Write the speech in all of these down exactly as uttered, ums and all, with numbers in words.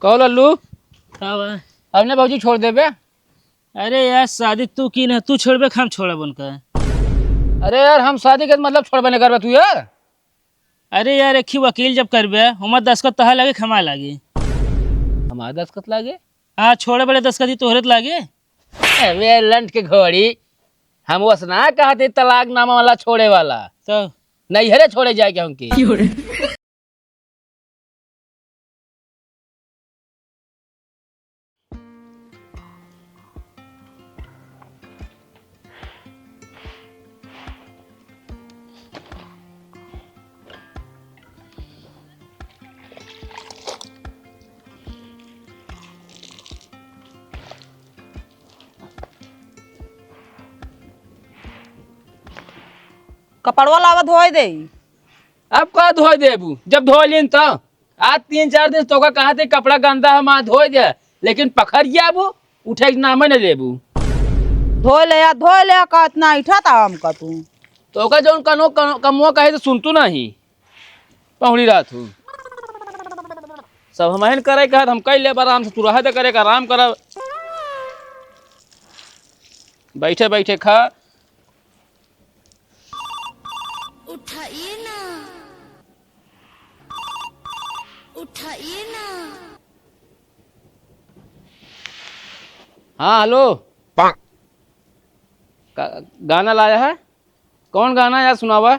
कहो लल्लू, का बा? अपने भौजी छोड़ देबे? अरे यार, शादी तू की ना, तू छोड़बे कि हम छोड़ब उनका? अरे यार, हम शादी के मतलब छोड़बे नहीं करबे तू यार। अरे यार, एक ही वकील जब करबे, हमार दस्तखत तोहार लागे कि हमार लागे? हमार दस्तखत लागे? हाँ, छोड़े बड़े दस्तखत ही तोहरे त लागे। अबे लंठ के घोड़ी, हम वसना कहते तलाकनामा वाला छोड़े वाला। तो? नैहरे छोड़े जाए के हमके। कपड़वा लावा धोए दे। अब का धोए देबू? जब धोए लीन त आज तीन चार दिन से तोका कहा थे कपड़ा गंदा है, माँ धोए दे, लेकिन पखर जाबू, उठे के नामे न लेबू। धोए ले या, धोए ले या, का इतना ऐठा था हमका तू? तोका जौन कनो, कनो, कमुआ कहे तो सुनतू नहीं। पहुड़ी रात हो। सब हमहिन करे कहत हम कई लेब आराम से, तू रहे दे करे का आराम करब। बैठे बैठे खा। उठाइए ना, उठाइए ना। हाँ, हेलो। का, गाना लाया है? कौन गाना यार सुनावा?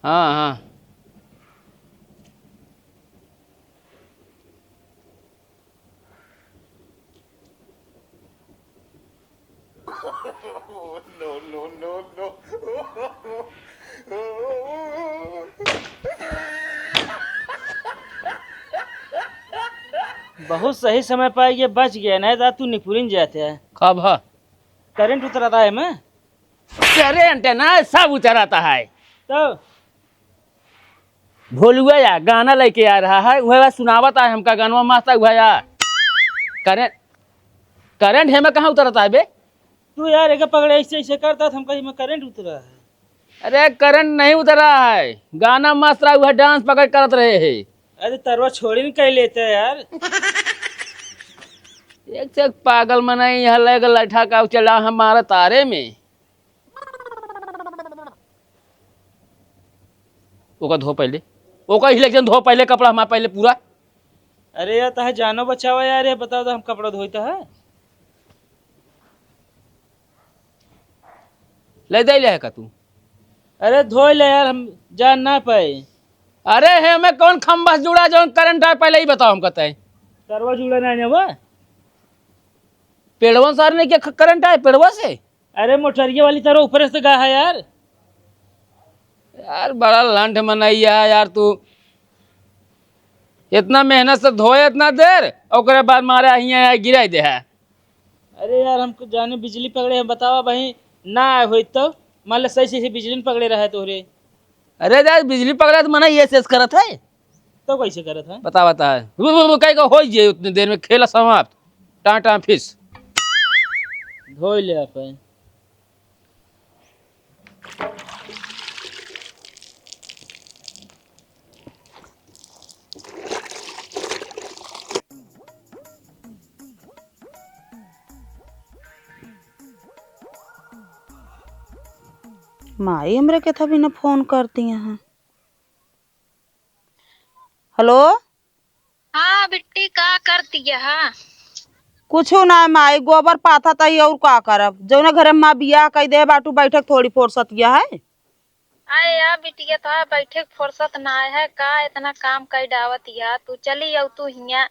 हाँ, हाँ। No, no, no, no। बहुत सही समय पाए, ये बच गया, नहीं तो तू निपुरिन जाते है। कब है? करंट उतरा था है मैं। करंट है ना, सब उतरा था है। तो भोलुआ या गाना लेके आ रहा है, वह सुनावत है हमका, गानवा मस्त है वह या। करंट, करंट है मैं कहाँ उतरता है बे? तू यार एक पकड़े ऐसे ऐसे करता था, हम कहीं में करंट उतरा है। अरे करंट नहीं उतरा है, गाना मस्त रहा, वह डांस पकड़ करत रहे है। अरे तरवा छोड़ी न कह लेते यार। एक से एक पागल मनई यहाँ लेके लठा का चला हमारा तारे में। ओका धो पहले, ओका इलेक्शन धो पहले, कपड़ा हमार पहले पूरा। अरे यार, तहे जानो बचावा यार, ये बताओ तो हम कपड़ा धोई तो है। ले दे ले है का तू? अरे धोई ले यार, हम जान ना पाए। अरे हे में कौन खम्बस जुड़ा जौन करंट आए, पहले ही बताओ हमका तय। तरवा जुड़ा ना है वो। पेड़वन सार ने क्या ख-, करंट आए पेड़वा से? अरे मोटरिया वाली तरह ऊपर से गा है यार। यार बड़ा लंठ मनैया है यार तू। इतना मेहनत से धोए इतना देर, ओकरे बाद मारे हियाँ गिराई दे है। अरे यार, हमको जाने बिजली पकड़े है, बतावा भाई, ना आए होई तो, मान ले सही सही से बिजली न पकड़े रहे तोहरे। अरे यार, बिजली पकड़े तो मना ये सेस करत है। तो कैसे करत है? बता, बता। वो, वो, वो कहे का होई जे उतने देर में खेला समाप्त। टाटा फिस। धोई ले आप। माई हमरे के था बिना फोन कर दिया है। हेलो। हाँ बिट्टी, का करती है? कुछ ना माई, गोबर पाथा तही और का करब, जौने घरे माँ बियाह कई दे बाटू, बैठक थोड़ी फुर्सत यह है। अरे या बिटिया, तो बैठे के फुर्सत ना है का, इतना काम कई डावत या तू, चली आऊ तू हिया।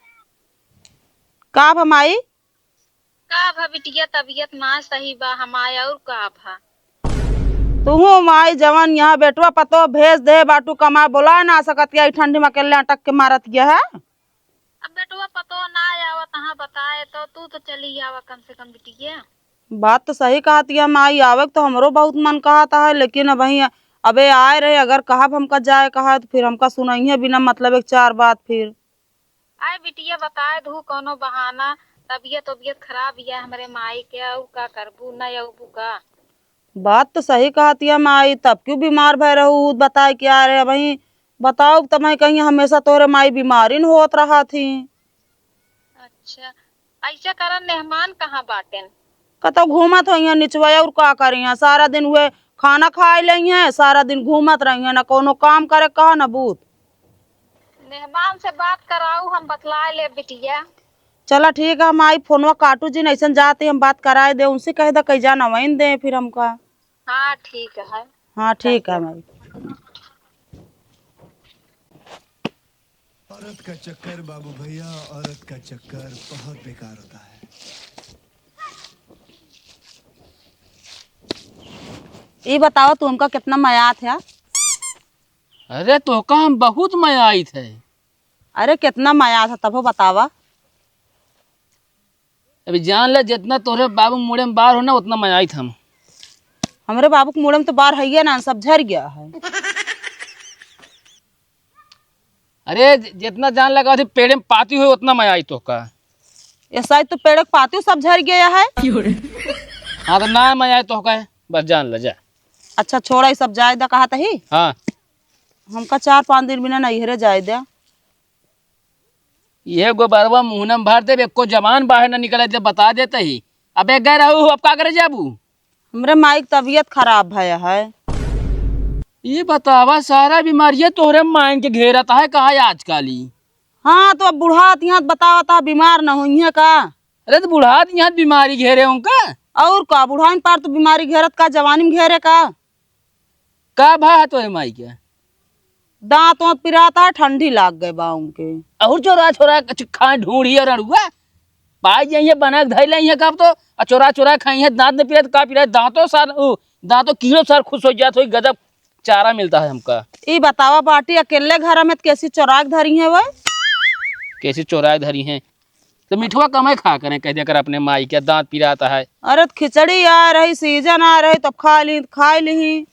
का भा माई? का भा बिटिया, तबीयत ना सही बा हमार, और का भा? तुहू माई जवन यहाँ बेटवा पतो भेज दे बाटू कमाए, बोला ना सकत या, ई ठंडी में अकेले अटक के मारत या है। अब बेटवा पतो ना आवत, हाँ बताए तो, तू तो चली आवा कम से कम बिटिया। बात तो सही कहत या माई, आवे के तो हमरो बहुत मन कहत है, लेकिन अब वहीं अबे आए रहे, अगर कहब हमका जाए कहा तो फिर हमका सुनाइए बिना मतलब एक चार बात फिर। आए बिटिया, बताए दू कौनो बहाना, तबीयत उबियत खराब या हमरे माई के, और का करबू, न अबू का? बात तो सही कहत या माई, तब क्यों बीमार भय रहू, बताए क्या रे, अबहीं बताओ, तमइ कहीं हमेसा तोहरे माई बीमारिन होत रहत ही। अच्छा, अइसे करन मेहमान कहाँ बाटेन? कतउ घूमत होइहैं निचवा, अउर का करिहैं? सारा दिन उहे खाना खाइ लइहैं, सारा दिन घूमत रहिहैं, न कउनो काम करे कहा, न बूत। मेहमान से बात कराउ, हम बतलाइ लेब बिटिया। चला ठीक है, हम आई फोनवा काटू जिन, अइसन जात ही हम बात कराइ देउ, उनसे कहि द कइ जान अवइन देइ फिर हमका। हाँ ठीक है। हाँ ठीक है माई। औरत का चक्कर बाबू भैया, औरत का चक्कर बहुत बेकार होता है। ई बतावा, तू हमका केतना मयात है? अरे, तोहका हम बहुत मयाइत है। अरे, केतना मयात है, तबो बतावा। अभी जान ले, जेतना तोहरे बाबू मुड़े में बार हो ना, ओतना मयाइत हम। हमरे बाबू के मुड़े में तो बार हइये ना, सब झरि गया है। अरे, ज-, जेतना जान लगा थी, पेड़े में पाती होइ, ओतना मयाइत तोहका। ये साइड तो पेड़े के पाती सब झरि गया है। हाँ, तो ना मयाइत तोहका, बस जान ले, जा। अच्छा, छोड़ा, ई सब जाइ द, कहत ही। हाँ। हमका चार पाँच दिन बिना नैहरे जाइ द। इहे गोबरवा मुहना में भर देब, एको जबान बाहर न निकले देब, बता देत ही। अब एक गए रहू, अब का करे जाबू? हमरे माई के तबियत खराब भया है। ई बतावा, सारा बीमारिया तोहरे माइन के घेरत है, कहा आजकल ई? हाँ, तो अब बुढ़ात यहाँ बतावत है, बीमार न होइहैं का? अरे, तो बुढ़ात यहाँ बीमारी घेरे उनका। अउर का, बुढ़ाइन पार तो बीमारी घेरत का, जवानी में घेरे का? का भा है तोरे माई के? दाँत वाँत पिरात है, ठंडी लाग गए बा उनके। अउर चोरा चोरा कुछ खाए ढूंढी और अड़ुआ। पाई जाइए बना के धइले हैं कब तो, आ चोरा चोरा खाई है, दाँत न पिरात का पिरात, दाँतों सार, उ, दाँतों कीड़ों सार खुश होइ जात होई, गजब चारा मिलता है हमका। ई बतावा बाटी अकेले घर में त केसी चोराइ के धरी हैं वो? केसी चोराइ के धरी हैं? तो मिठवा कमे खा करें, कह दिया कर अपने माई के दाँत पिरात है। अरे त खिचड़ी आ रही, सीजन आ रही, तब खा ली, खाइ ली।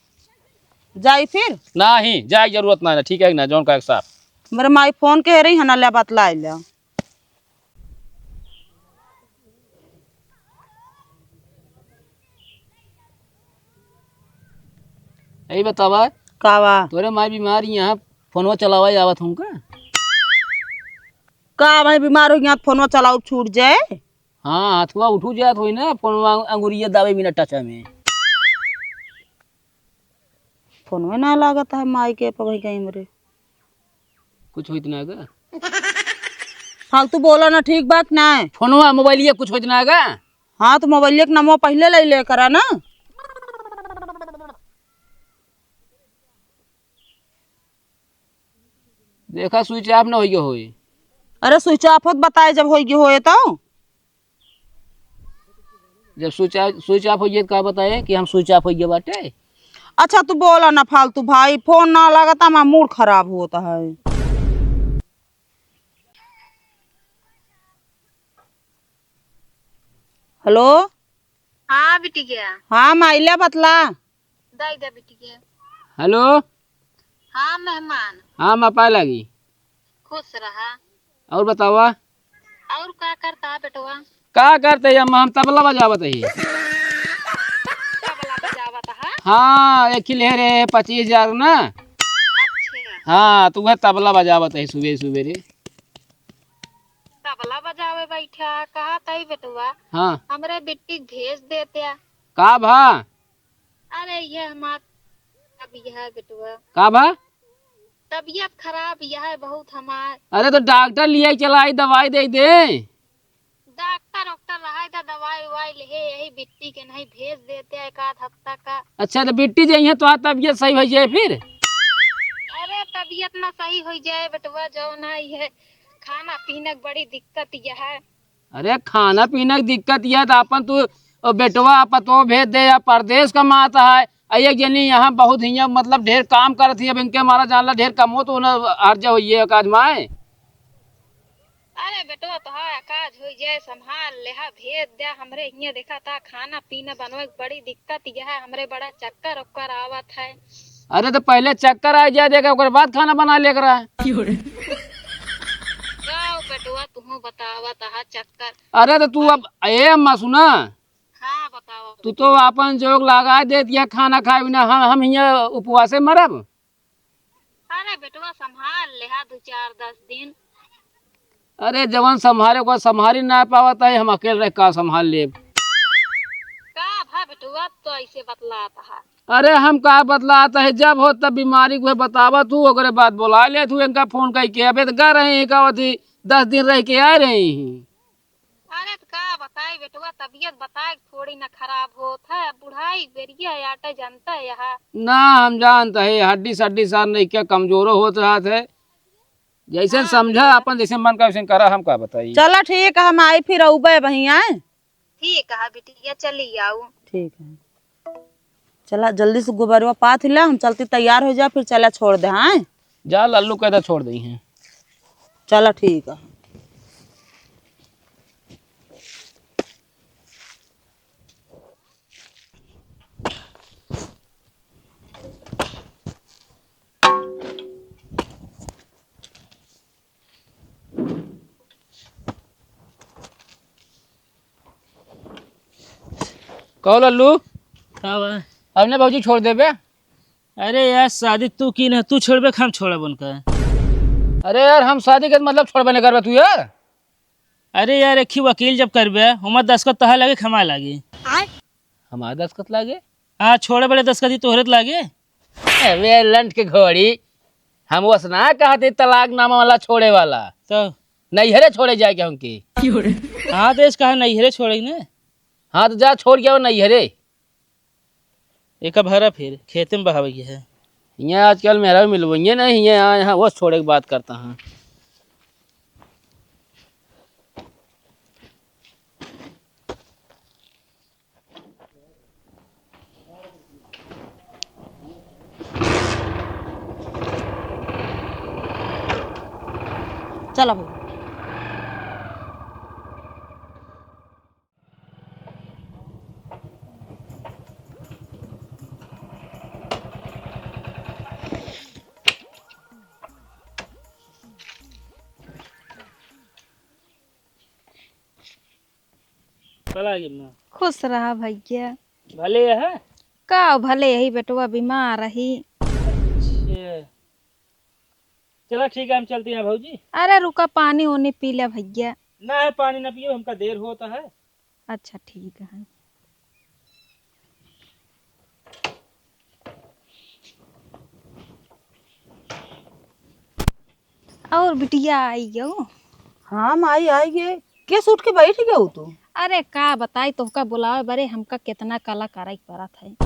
जाई फिर? नाही, जाए जरूरत ना है, ठीक है ना, जौन का साफ। हमरे माई फोन कहे रही है ना, ले बतलाइ ले। यही बतावा। का बा? तोरे माई बीमार यहाँ फोनवा चलावा आवत हूँ का? का भाई बीमार होइ गया, फोनवा चलाउ छूट जाए? हाँ, हथवा उठू जात होई ना, फोनवा अंगुरिया दाबे बिना टचा में। फोनवे ना लागत है माई के, पवई गई हमरे। कुछ होइत ना का? फालतू बोला ना, ठीक बा कि ना? फोनवा, मोबाइलिया कुछ होइत ना का? हाँ, तो मोबाइलिया के नमवा पहिले ले ले करा ना। देखा, switch off ना होइगे होई। अरे, switch off होत बताए, जब होइगे होए तो। जब switch off, switch off होइगे तो का बताए कि हम switch off होइगे बाटे? अच्छा, तू बोला ना फालतू भाई, फोन ना लागता, हमार mood खराब होता है। हेलो। हाँ बिटिया। हाँ माइला बतला। दाई दे बिटिया। हेलो। हाँ मेहमान। हाँ माँ पाए लागी। खुश रहा। और बतावा। और का करता है बेटवा? का करते ही अम्मा, हम तबला बजावत ही। तबला बजावत है? हाँ, एक ही ले रहे पच्चीस हजार ना। अच्छा। हाँ, तो वह तबला बजावत ही सुबह सुबह रे। तबला बजावे बैठा, कहा तई बेटवा, हाँ। हमरे बिट्टी के भेज देत्या। का भा? अरे ये हमार, अब यह बेटवा। का भा? तबियत खराब यह है बहुत हमार। अरे तो डॉक्टर लिए चलाई, दवाई दे दे। डॉक्टर वॉक्टर रहा था, दवाई उवाई ले, यही बिट्टी के नहीं भेज देते एक आध हफ्ता का। अच्छा, तो बिट्टी जइहे तो तबियत सही होइ जाए फिर? अरे, तबियत ना सही होइ जाए बेटवा, जो ना ये खाना पीना के बड़ी दिक्कत ये है। अरे, खाना पीना के दिक्कत ये है, तो अपन तू, ओ, बेटवा पतो भेज दे या परदेस कमात है, आ एक जनी यहाँ बहुत हियाँ, मतलब, ढेर काम करत ही, अब इनके मारा जान ला, ढेर कमो तो ना हर्जा होइए एक आध माए। अरे बेटवा, तोहार काज होइ जाए, संभाल लेहा, भेज द्या। हमरे हियाँ देखा ता खाना पीना बनवे के बड़ी दिक्कत यह है, हमरे बड़ा चक्कर ओक्कर आवत है। अरे तो पहले चक्कर आ जाए, देखा, ओकर बाद खाना बना ले करा। क्यों रे? जाओ बेटवा, तुहूँ बतावा तहा चक्कर। अरे तो तू अब, ए अम्मा सुना, हाँ, बतावा। तू तो आपन जोग लगा देत या खाना खाए बिना, हम, हम हियाँ उपवासे मरब। अरे अरे बेटवा, संभाल लेहा दू चार दस दिन। अरे, जवन संभारे को संभारी ना पावत है, हम अकेल रह का संभाल लेब? का भा बेटवा, तो ऐसे बतलात हा? अरे, हम का बतलात है, जब हो तब बीमारी को बतावत हूँ, ओकरे बाद बोला लेत हूँ इनका फोन करके। अबे तो गए रहे हैं, का होती, दस दिन रह के आए रहे हैं। अरे, तो का बताई बेटवा, तबीयत बताए थोड़ी ना खराब होत है, अब बुढ़ाई बेरिया है, आटा जानता है यहाँ। ना, हम जानता है, हड्डी सड्डी सार नहीं क्या कमजोरो होत रहत है। जैसे हाँ, समझा बेटवा। अपन जैसे मन का वैसे करा, हम का बताई। चला ठीक है, हम आई फिर अउबे वहीं आए। ठीक है बिटिया, चली आऊ। ठीक है, चला जल्दी से गोबरवा पाथ ला, हम चलती तैयार हो जा, फिर चला छोड़ दे, हाँ? जा लल्लू कह दे छोड़ दे हैं। चला ठीक है। कहो लल्लू। का बा? अपने भौजी छोड़ देबे? अरे यार, शादी तू की ना, तू छोड़बे कि हम छोड़ब उनका? अरे यार, हम शादी के मतलब छोड़बे नहीं करबे तू यार। अरे यार, एक ही वकील जब करबे, हमार दस्तखत तोहार लागे कि हमार लागे? हमार दस्तखत लागे? हाँ, छोड़े बड़े दस्तखत ही तोहरे त लागे। अबे लंठ के घोड़ी, हम वस ना कहते तलाकनामा वाला छोड़े वाला। तो? नैहरे छोड़े जाए के हमके। हाँ, तो इस कहा नैहरे छोड़े ने। हाँ, तो जा छोड़ के आओ नैहरे। एक भरा फिर खेते में बहावे के है। हियाँ आजकल मेहरारू मिलवइये नहीं, हियाँ आए हैं, वो छोड़े के बात करता है। चला भैया। चला गे माँ। खुश रहा भैया। भले है? का भले, यही बेटवा बीमार रही। अच्छा। चला ठीक है, हम चलते हैं भौजी। अरे रुका, पानी ओनी पी ले भैया। ना है, पानी ना पियो, हमका देर होता है। अच्छा ठीक है। और बिटिया आई गयो? हाँ माई, आई गए। केस उठ के बैठ गयो तू? अरे का बताई, तोहका बुलावे बरे हमका कितना कला करे के पड़त है।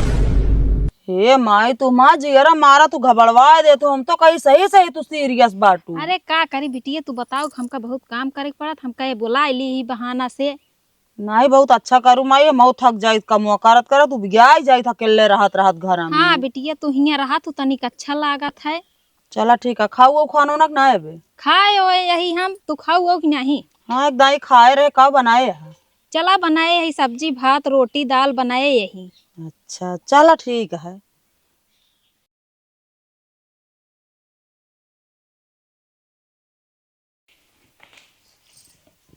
हे माई, तू माँ जियरा मारा, तू घबड़वा दे तू। हम तो कही सही सही तू सीरियस बाटू। अरे का करी बिटिया, तू बताओ, हमका बहुत काम करे के पड़त, हमका ये बुला ली ई बहाना से। नहीं, बहुत अच्छा करू माई, हम थक जाइत कमुआ करत करत, उबियाई जाइत अकेले रहत रहत घर में। हाँ बिटिया, तू हियाँ रहा, तू तनिक अच्छा लागत है। चला ठीक है, खाऊ खानो ना कि ना अबे? खाए ओए यही हम, तू खाऊ हो कि नहीं? हाँ, एक दाई खाए रहे, का बनाए है? चला बनाए यही सब्जी भात रोटी दाल बनाए यही। अच्छा, चला ठीक है।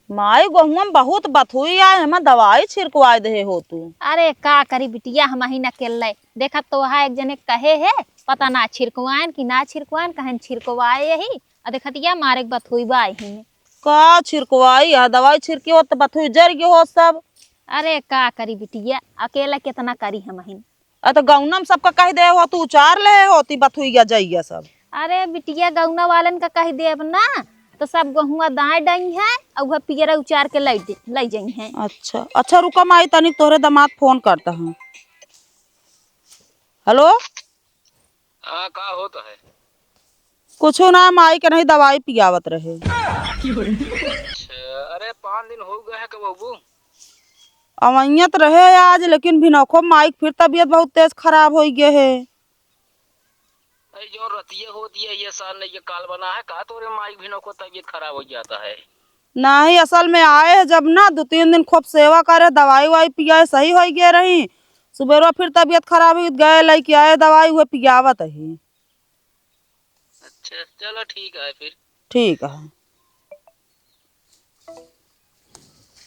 माई, गोहुआ में बहुत बथुई आए, हमें दवाई छिड़कवाए दे हो तू। अरे का करी बिटिया, हम ही न अकेले। देखत तो वहाँ एक जने कहे है, पता ना छिड़कवाएन कि ना छिड़कवाएन, कहन छिड़कवाए यही। आ देखतिया मारे के बथुई बा ही। का छिड़कवाई है, दवाई छिड़की हो तो बथुई जर गयो हो सब। अरे का करी बिटिया, अकेला कितना करी हम ही। अ, तो गौना में सबका कह दे हो, तू उचार ले हो, ती बथुइया जइया सब। अरे बिटिया, गौना वालन का कह देब ना, तो सब गोहुआ दाए डई है, और वह पियरा उचार के लई दे, लई जई है। अच्छा, अच्छा, रुका माई, तनी तोहरे दामाद फोन करता हूँ। हेलो? हाँ, का होत है? कुछो ना, माई के नहीं दवाई पियावत रहे। अच्छा, अरे पाँच दिन हो गए है, कब अबू? अवैयत रहे आज, लेकिन भिनखो माई के फिर तबीयत बहुत तेज खराब होइ गए है। अरे जो रतिये होती है, ये साल नहीं, ये काल बना है, का तोरे माई के भिनखो तबीयत खराब हो जाता है? नहीं, असल में आए है जब ना, दो तीन दिन खूब सेवा करे, दवाई वाई पियाए, सही होइ गए रही। सुबेरवा फिर तबीयत खराब हुई, गए लेके आए दवाई, हुए पियावत ही। अच्छा, चलो ठीक है फिर। ठीक है।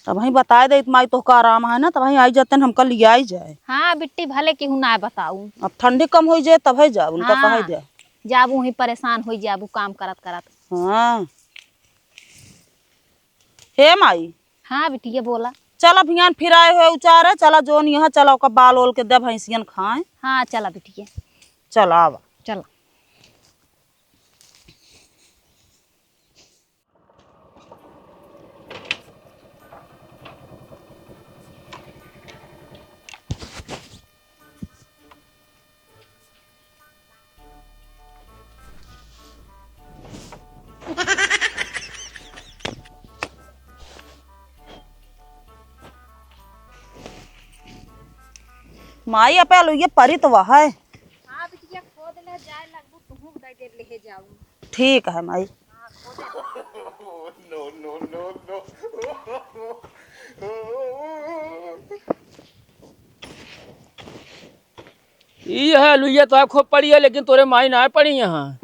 तब वहीं बताए दे, माई तोहका आराम है ना, तब वहीं आई जाते हैं, हमका लियाई जाए। हाँ बिट्टी, भले केहू ना बताऊ। अब ठंडी कम होइ जाए, तब है जाओ, उनका हाँ। कहे जाए। जाबू वहीं परेशान होइ जाबू काम करत करत। हाँ। हे माई। हाँ बिटिया बोला। चला भियान फिर आए हो उचारे, चला जोन यहाँ, चला ओका बाल ओल के दे भैंसियन खाए। हाँ चला बिटिया। चला आवा। चला। माई, अपे अलुइये परी तो वह है। हाँ बिटिया, खोद ले, जाए लगबू, तुहूँ दे दे, ले जाऊ। ठीक है माई। हाँ, खोद ले। ई है लुइया तो खूब पड़ी है, लेकिन तोरे माई ना पड़ी यहाँ।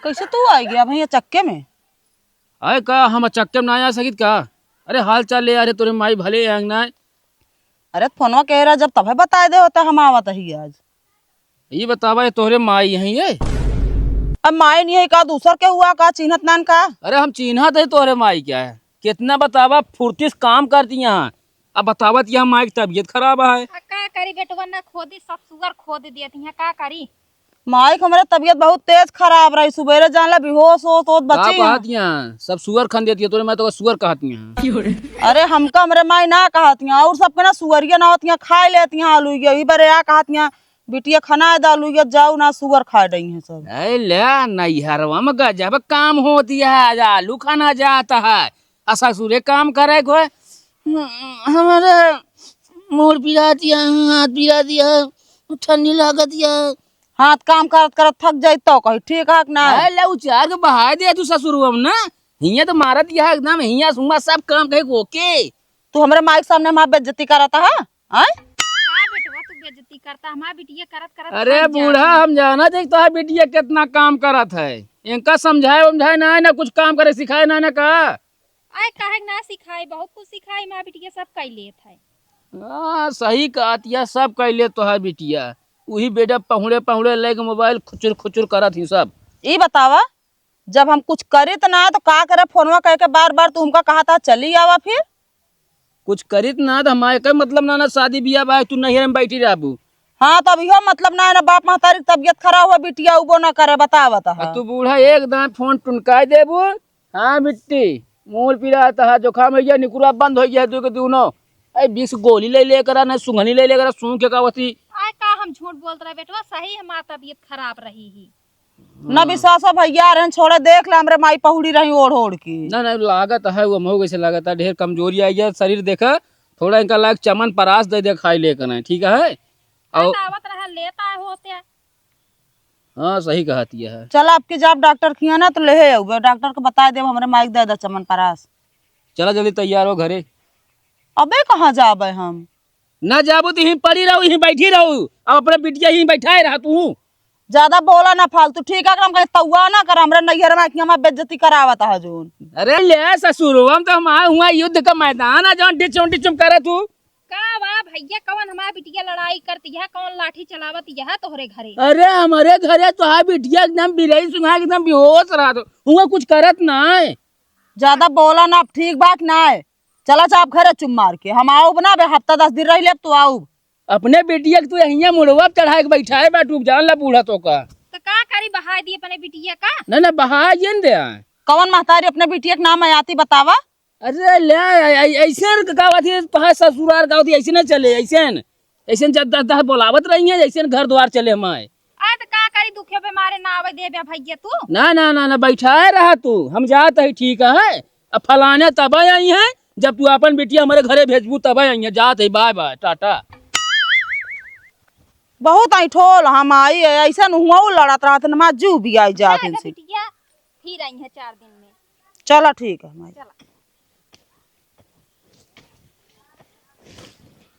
कैसे तू आ गया भैया चक्के में? आए का, हम चक्के में ना आ सकित का? अरे हाल चाल ले, अरे तोरे माई भले हैं ना? अरे फोनवा कह रहा, जब तबे बताए दे होता, हम आवत ही आज। ये बतावा, ये तोहरे माई हैं ये? अब माई नहीं है का, दूसर के हुआ का, चिन्हत नान का? अरे हम चिन्हत है तोहरे माई क्या है, कितना बतावा फुर्ती से काम करती हैं। अब बतावत यहाँ माई की तबीयत खराब है। आ, का करी बेटवा, ना खोदी, सब सुअर खोद दिए थी, का करी? माई के हमरे तबीयत बहुत तेज खराब रही, सुबेरे जान ला बेहोश होत होत का बची कहत हैं। यहाँ? सब सुअर खन देती है तोरे माई, तो सुअर कहत यहाँ। अरे हमका हमरे माई ना कहत यहाँ, और सबके ना सुअरिया ना होती हैं, खाए लेती हैं आलू, यही बरे आ कहत यहाँ बिटिया खनाए द आलू, ये जाऊ ना सुअर खा डई हैं सब। ए ले, नैहरवा में गजब काम होती है, आज आलू खाना जाता है, आ ससुरे काम करे को। हमारे मूड़ पिरा दिया, हाथ पिरा दिया, ठंडी लागत या। हाथ काम करत करत थक जाई तो कही ठीक है कि ना? ए ले, उचार के बहाए दे तू ससुरवा में ना, हियाँ तो मारत यह एकदम, हियाँ सुमा सब काम कहे ओके। तू हमरे माई के सामने हमार बेइज्जती करत है, आय? का बेटवा तू बेइज्जती करता, हमार बिटिया करत करत अरे थक बूढ़ा, जात है। हम जानत है कि तोहार बिटिया कितना काम करत है, इनका समझाए वमझाए ना है, ना कुछ काम करे सिखाए ना, ना का। आय काहे ना सिखाई, बहुत कुछ सिखाई, हमार बिटिया सब कई लेत है। हाँ सही कहत या, सब कई लेत तोहार बिटिया, वही बेटा पहुड़े पहुड़े लेके मोबाइल खुचुर खुचुर करत ही सब। ई बतावा, जब हम कुछ करित ना तो का करे, फोनवा कह के बार बार तू हमका कहत हा चली आवा फिर। कुछ करित ना तो हमारे का मतलब ना, ना शादी बियाह बा, तू नैहर में बैठी रहबू। हाँ, तब इहो मतलब ना है ना, बाप महतारी के तबीयत खराब हुआ, बिटिया उबो ना करे, बतावत आ है। तू बूढ़ा एकदम फोन टुनकाई देबू। हाँ बिट्टी, मूड़ पिरात है, जुकाम हो गया, निकुरा बंद हो गया, दू के दूनो। ए, बीस गोली ले लेकर आ, ना सुंघनी ले लेकर आ, सूंघ के का होती। आय का हम झूठ बोलत रहे बेटवा, सही हमार तबीयत खराब रही ही। ना हाँ। विश्वास हो भैया, रहन छोड़े, देख ले हमरे माई पहुड़ी रही ओढ़ ओढ़ के। ना, ना, लागत है, वो महू कैसे लागत है, ढेर कमजोरी आई है, शरीर देखा, थोड़ा इनका लायक चमन परास दे दे खाई लेकर आए, ठीक है? और आवत रहा, लेता है होते। हाँ, सही कहत यह है। चला, अब के जब डॉक्टर किया ना, तो लेहे आउबे, डॉक्टर को बताए देब, हमरे माइक दे दे चमन परास। चला, जल्दी तैयार हो घरे। अबे कहाँ जाबे हम? ना जाबू तो यहीं पड़ी रहू, यहीं बैठी रहू। अब अपने बिटिया यहीं बैठाए रहा तू। ज्यादा बोला ना फालतू, ठीक है? हम कहीं तौआ ना कर, हमरे नैहर में आके हमार बेइज्जती करावत है जोन। अरे ले ससुरवा में तो हम आए हुआ युद्ध का मैदान है, जौन डिचुम डिचुम करे तू। का बा भैया, कौन हमार बिटिया लड़ाई करती है, कौन लाठी चलावत यह तोहरे घरे? अरे हमरे घरे तोहार बिटिया एकदम बिरई सुंघा के एकदम बेहोश रहत, हुआ कुछ करत ना है। ज्यादा बोला ना, ठीक बात ना है। चला चाप घरे चुप मार के, हम आउब ना बे, हफ्ता दस दिन रह लेब तो आउब। अपने बिटिया के तू यहिया मुड़वा पे चढ़ाए के बैठाए बाटू, जान ला बूढ़ा तो का। तो का करी, बहाए दी अपने बिटिया का? ना ना, बहाए ये न दे आए। कौन महतारी अपने बिटिया के नाम आयाती बतावा? अरे ले, ऐ-, ऐ-, ऐसे न का बात है, तोहार ससुरार का होती, ऐसे न चले, ऐसे न, ऐसे न जब दस दस बोलावत रही है, ऐसे न घर द्वार चले हमारे। आ, त का करी, दुखे पे मारे ना आवे देबे भैया तू। ना, ना, ना, ना, बैठाए रहा तू, हम जात है, ठीक है, अब फलाने तब आई हैं, जब तू अपन बिटिया हमरे घरे भेजबू तब आई हैं, जात है, बाय बाय, टाटा। बहुत ऐठोल हम आई, ऐसा न हुआ वो लड़त रहत न, माँ जू भी आई जात जा इनसे। बिटिया, फिर आई है चार दिन में। चला ठीक है माई। चला।